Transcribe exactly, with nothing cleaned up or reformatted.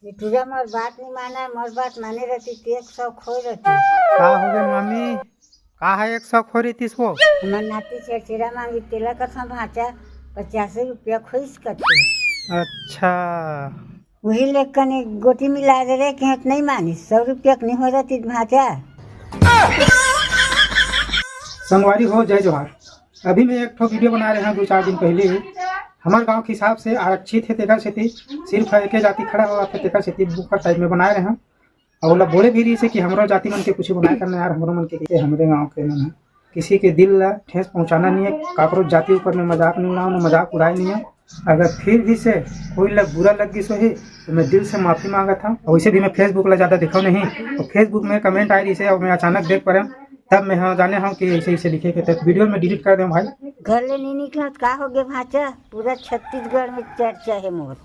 बिटुरा मोर बात नहीं माना, मोर बात माने रहती तो एक सौ खोए रहती। का हो गए मामी, का है एक सौ खोए रहतीस वो? हमर नाती छेरछेरा मांगी तेला कथों भांचा, पचास रुपया खोइस कथे। अच्छा। वही ले कने गोटी मिला दे रे कि हट नहीं मानी, सौ रुपया के नहीं हो रहती भांचा। संगवारी हो, जय जोहार। अभी मैं एक ठो वीडियो बना रहे हैं दो चार दिन पहले ही। हमारे गांव के हिसाब से आरक्षित है, तेकर सेती सिर्फ एक जाति खड़ा हुआ था, तेकर सेती बुकर टाइप में बना रहे हैं। और ओला बोले भी रही से कि हमरो जाति मन के कुछ बनाए करना यार, हमरो मन के, के हमरे गांव के मन है। किसी के दिल ला ठेस पहुंचाना नहीं है, काकरो जाति ऊपर में मजाक नहीं उड़ाओ, ना मजाक उड़ाए नहीं है। अगर फिर भी से कोई ला बुरा लग गिस होही तो मैं दिल से माफी मांगत हूँ। वैसे भी मैं Facebook ला ज्यादा देखो नहीं, तो Facebook में कमेंट आए रही से और मैं अचानक देख पड़े, तब मैं हाँ जाने हूँ कि ऐसे ऐसे लिखे के, तब वीडियो में डिलीट कर दे भाई। घर ले नहीं निकलत का हो गए भांचा, पूरा छत्तीसगढ़ में चर्चा है मोर।